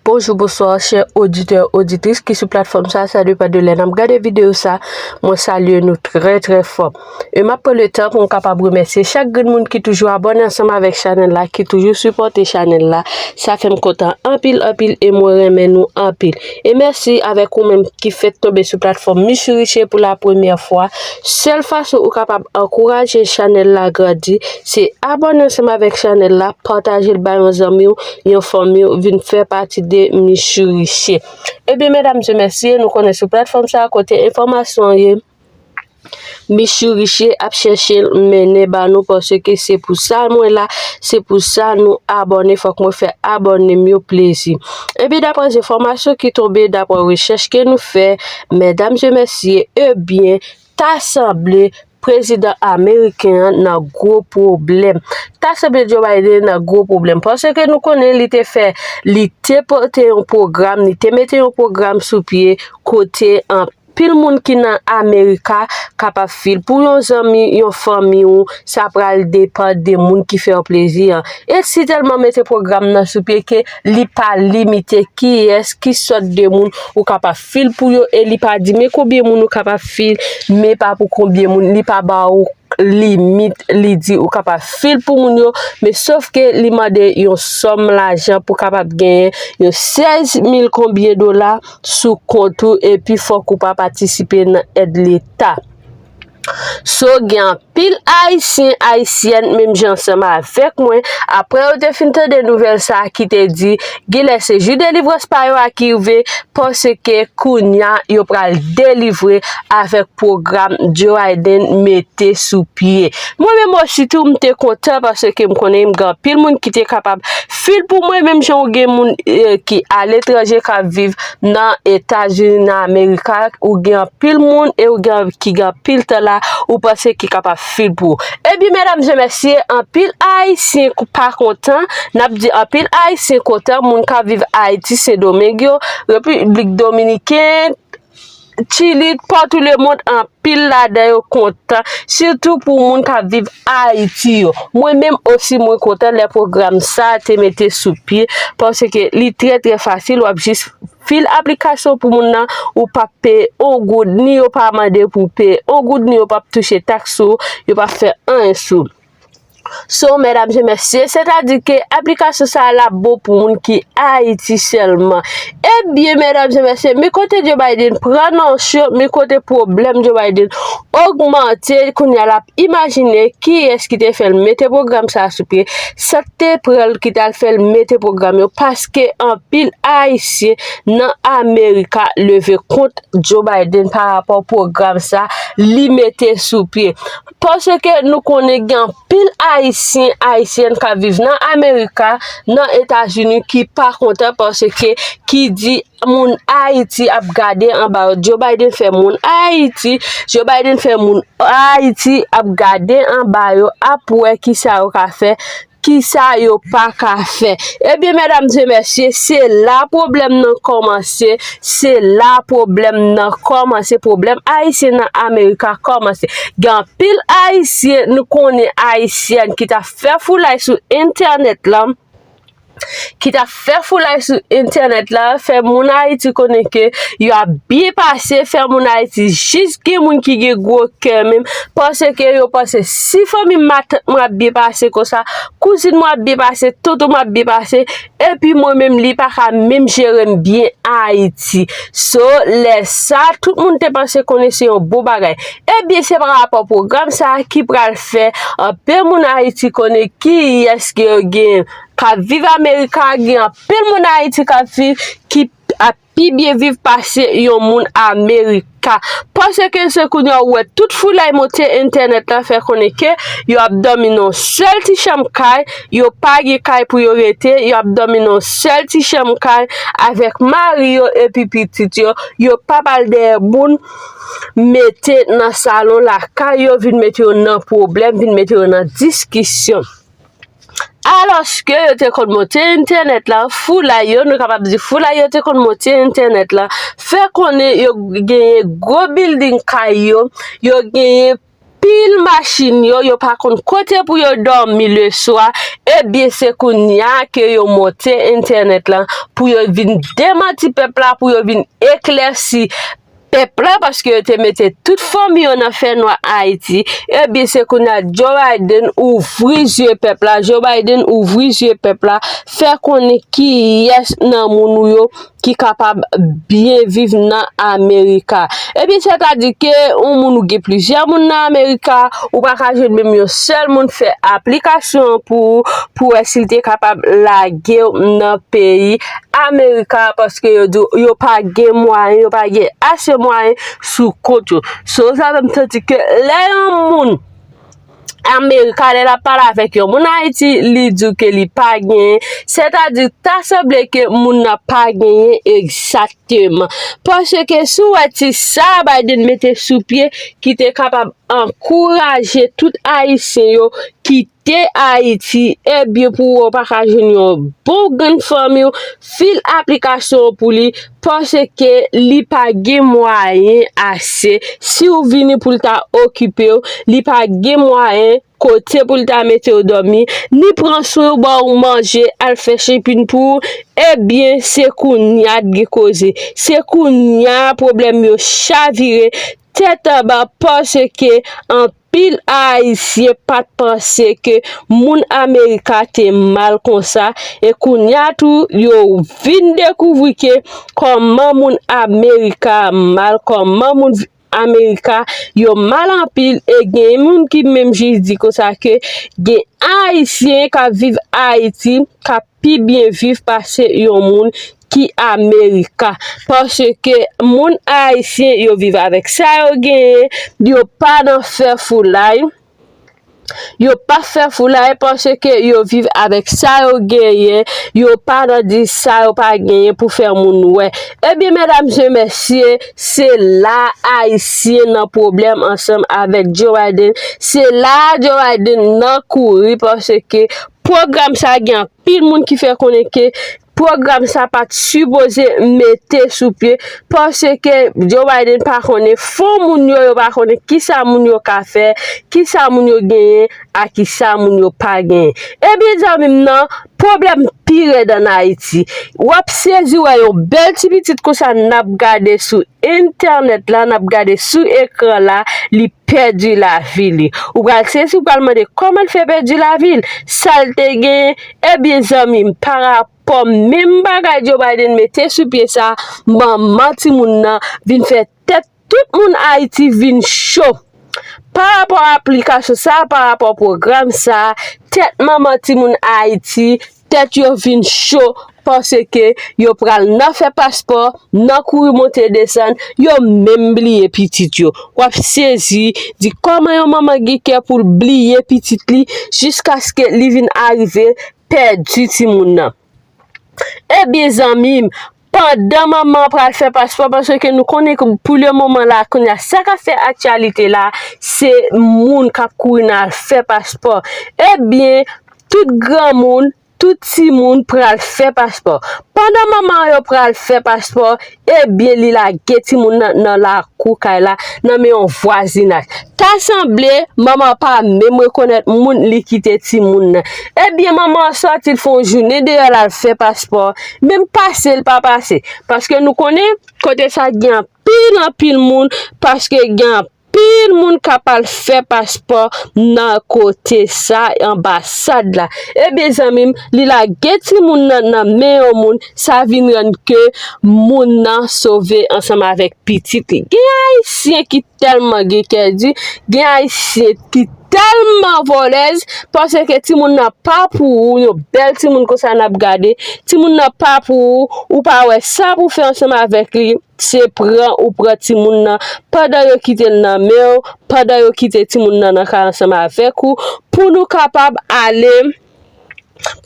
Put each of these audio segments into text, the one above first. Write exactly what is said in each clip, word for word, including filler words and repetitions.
Bonjou, bonswa, chè oditè, oditris ki sou platfòm sa, sa depann de lè n ap gade videyo sa, mwen salye nou trè, trè fò. E m ap pran le tan pou m kapab remèsye chak grenn moun ki toujou abòne ansanm avèk chanèl la, ki toujou sipòte chanèl la. Sa fè m kontan anpil, anpil, e mwen renmen nou anpil. E mèsi avèk ou menm ki fèk tonbe sou platfòm Michou Riche pou la premyè fwa. Sèl fason ou kapab ankouraje chanèl la grandi, se abòne ansanm avèk chanèl la, pataje l bay yon zanmi w, yon fanmi w, vin fè pati de Michou Riche. Ebyen, medam e mesye, nou konnen sou platfòm sa a kote enfòmasyon ye, Michou Riche ap chèche l mennen ba nou, paske se pou sa mwen la, se pou sa nou abòne, fòk mwen fè abòne m yo plezi. Ebyen, daprè enfòmasyon ki tonbe, daprè rechèch ke nou fè, medam e mesye, ebyen, ta sanble prezidan ameriken an nan gwo pwoblèm. Ta sanble Joe Biden nan gwo pwoblèm. Paske nou konnen li te fè, li te pote yon pwogram, li te mete yon pwogram sou pye kote anpil moun ki nan Amerika kapab fil pou yon zanmi, yon fanmi ou, sa pral depann de moun ki fè w plezi an. E si tèlman mete pwogram nan sou pye ke li pa limite kiyès, ki sòt de moun ou kapab fil pou yo, e li pa di men konbyen moun ou kapab fil, men pa pou konbyen moun, li pa ba ou limit, li di ou kapab fil pou moun yo, men sof ke li mande yon sòm lajan pou kapab genyen yon sèz mil konbyen dola sou kont ou, epi fòk ou pa patisipe nan èd leta. So, gen anpil Ayisyen, Ayisyèn, menm jan ansanm avèk mwen, apre yo te fin tande nouvèl sa a ki te di, genlè se jou delivrans pa yo a ki rive, paske kounye a yo pral delivre avèk pwogram Joe Biden mete sou pye. Mwen menm osi tou, m te kontan paske m konnen m gen anpil moun ki te kapab fil pou mwen, menm jan ou gen moun, eh, ki aletranje k ap viv nan Etazini, nan Amerika, ou gen anpil moun e ou gen ki gen anpil tan la, ou panse ki kapab fil pou ou. Ebyen, medam e mesye, anpil Ayisyen k-, pa kontan, n ap di anpil Ayisyen kontan, moun k ap viv Ayiti, Sendomeng yo, Repiblik Dominiken, Chili, patou lemonn, anpil ladan yo kontan, sitou pou moun k ap viv Ayiti yo. Mwen menm osi, mwen kontan lè pwogram sa a te mete sou pye, paske li trè, trè fasil, w ap jis fil aplikasyon pou moun nan, ou p ap peye on goud, ni yo pa mande pou w peye on goud, ni yo p ap touche taks sou ou, yo p ap fè anyen sou ou. So, medam e mesye, sètadi ke aplikasyon sa a l ap bon pou moun ki Ayiti sèlman. Ebyen, medam e mesye, men kote Joe Biden pran nan cho, men kote pwoblèm Joe Biden ogmante, kounye a l ap imajine kiyès ki te fè l mete pwogram sa a sou pye, sa k te pran l ki t al fè l mete pwogram yo, paske anpil Ayisyen nan Amerika leve kont Joe Biden pa rapò pwogram sa li mete sou pye. Paske nou konnen gen anpil Ayisyen, Ayisyèn k ap viv nan Amerika, nan Etazini ki pa kontan paske ki di moun Ayiti ap gade anba yo. Joe Biden fè moun Ayiti, Joe Biden fè moun Ayiti ap gade anba yo, ap wè kisa yo ka fè, kisa yo pa ka fè. Ebyen, medam e mesye, se la pwoblèm nan kòmanse, se la pwoblèm nan kòmanse, pwoblèm Ayisyen nan Amerika kòmanse. Gen anpil Ayisyen, nou konnen Ayisyèn ki t ap fè foulay sou entènèt lan, ki t ap fè foulay sou entènèt la, fè moun Ayiti konnen ke yo ap byen pase, fè moun Ayiti jis gen moun ki gen gwo kè menm, paske yo panse si fanmi matant mwen ap byen pase konsa, kouzin mwen ap byen pase, tonton mwen ap byen pase, epi mwen menm li pa ka menm jere m byen Ayiti. So, lè sa, tout moun te panse konnen se yon bon bagay. Ebyen, se pa rapò pwogram sa a ki pral fè anpil moun Ayiti konnen kiyès ke yo gen k ap viv Amerika, gen anpil moun Ayiti k ap viv, ki ap pi byen viv pase yon moun Amerika. Paske se kounye a ou wè tout foulay monte entènèt la fè konnen ke yo ap dòmi nan yon sèl ti chanm kay, yo pa gen kay pou yo rete, yo ap dòmi nan yon sèl ti chanm kay avèk mari yo epi pitit yo, yo p ap al dèyè moun mete nan salon lakay yo, vin mete yo nan pwoblèm, vin mete yo nan diskisyon. Alòske yo te konn monte entènèt la, foulay yo, nou kapab di foulay yo te konn monte entènèt la, fè konnen yo genyen gwo bilding kay yo, yo genyen pil machin yo, yo pa konn kote pou yo dòmi leswa, ebyen se kounye a ke yo monte entènèt la pou yo vin demanti pèp la, pou yo vin eklèsi pèp la, paske yo te mete tout fanmi yo nan fènwa Ayiti. Ebyen, se kounye a Joe Biden ouvri zye pèp la, Joe Biden ouvri zye pèp la, fè konnen kiyès nan moun ou yo ki kapab byen viv nan Amerika. Ebyen, sètadi ke yon moun, ou gen plizyè moun nan Amerika, ou pa ka jwenn menm yon sèl moun fè aplikasyon pou, pou wè si l te kapab lage w nan peyi Amerika, paske yo di w yo pa gen mwayen, yo pa gen ase mwayen sou kont yo. So, sa fè m santi ke lè yon moun Amerika, lè l ap pale avèk yon moun Ayiti, li di w ke li pa genyen, sètadi ta sanble ke moun nan pa genyen egzakteman. Paske si w wè ti sa Biden mete sou pye ki te kapab ankouraje tout Ayisyen yo kite Ayiti, ebyen pou w pa ka jwenn yon bon grenn fanmi w fil aplikasyon pou li, paske li pa gen mwayen ase. Si w vini pou l ta okipe w, li pa gen mwayen kote pou l ta mete w dòmi, ni pran swen w, ba w manje, al fè chepin pou w, ebyen, se kounye a t gen koze. Se kounye a pwoblèm yo chavire tèt anba, paske anpil Ayisyen pa t panse ke moun Amerika te mal konsa, e kounye a tou, yo vin dekouvri ke kòman moun Amerika mal, kòman moun Amerika yo mal anpil, e gen moun ki menm jis di konsa ke gen Ayisyen k ap viv Ayiti k ap pi byen viv pase yon moun ki Amerika. Paske moun Ayisyen, yo viv avèk sa yo genyen, yo pa nan fè foulay. Yo pa fè foulay paske yo viv avèk sa yo genyen, yo pa nan di sa yo pa genyen pou fè moun wè. Ebyen, medam e mesye, se la Ayisyen nan pwoblèm ansanm avèk Joe Biden. Se la Joe Biden nan kouri paske pwogram sa gen anpil moun ki fè konnen ke pwogram sa pa t sipoze mete sou pye, paske Joe Biden pa konnen fon moun yo, yo pa konnen kisa moun yo ka fè, kisa moun yo genyen, a kisa moun yo pa genyen. Ebyen, zanmi m nan, pwoblèm pi rèd ann Ayiti. W ap sezi wè yon bèl ti pitit konsa n ap gade sou entènèt la, n ap gade sou ekran la, li pèdi lavi li. Ou pral sezi, ou pral mande kòman l fè pèdi lavi l, sa l te genyen. Ebyen, zanmi m, parapò menm bagay Joe Biden mete sou pye sa, manman timoun nan vin fè tèt tout moun Ayiti vin cho. Parapò aplikasyon sa, parapò pwogram sa, tèt manman timoun Ayiti, tèt yo vin cho, paske yo pral nan fè paspò, nan kouri monte desann, yo menm bliye pitit yo. W ap sezi, di kòman yon manman gen kè pou l bliye pitit li, jiskaske li vin arive pèdi timoun nan. Ebyen, zanmi m, pandan manman an pral fè paspò, paske nou konnen ke pou le moman la, kounye a, sa k ap fè aktyalite la, se moun k ap kouri nan al fè paspò. Ebyen, tout granmoun, tout timoun pral fè paspò. Pandan manman yo pral fè paspò, ebyen, li lage timoun nan, nan lakou kay la, nan men yon vwazinaj. Ta sanble manman pa menm rekonèt moun li kite timoun nan. Ebyen, manman an sòti, l fè yon jounen deyò, l al fè paspò. Menm pase, l pa pase. Paske nou konnen kote sa gen anpil, anpil moun, paske gen anpil moun k ap al fè paspò nan kote sa, anbasad la. Ebyen, zanmi m, li lage timoun nan nan men yon moun, sa vin rann ke moun nan sove ansanm avèk pitit li. Gen Ayisyen ki tèlman gen kè di, gen Ayisyen ki tèlman vòlèz, paske timoun nan pa pou ou, yon bèl timoun konsa n ap gade, timoun nan pa pou ou, ou pa wè sa pou fè ansanm avèk li, se pran ou pran timoun nan, pandan yo kite l nan men w, pandan yo kite timoun nan nan kay ansanm avèk ou, pou nou kapab ale,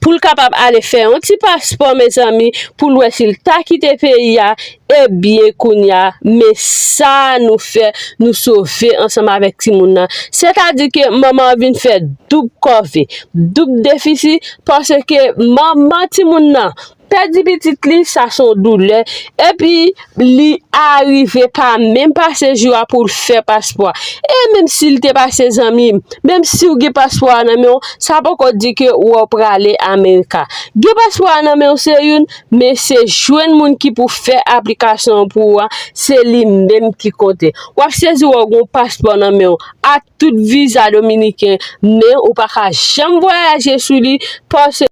pou l kapab ale fè yon ti paspò, mezanmi, pou l wè si l ta kite peyi a, ebyen, kounye a, men sa nou fè, nou sove ansanm avèk timoun nan. Sètadi ke manman an vin fè doub kòve, doub defisi, paske manman timoun nan, Pèdi pitit li, sa se yon doulè. Epi, li arive pa menm pase jou a pou l fè paspò a. E menm si l te pase, zanmi m, menm si w gen paspò a nan men w, sa poko di ke w prale Amerika. Gen paspò a nan men w se youn, men se jwenn moun ki pou fè aplikasyon an pou ou a, se li menm ki konte. W ap sezi wè w gen yon paspò nan men w ak tout viza dominiken, men ou pa ka janm vwayaje sou li, paske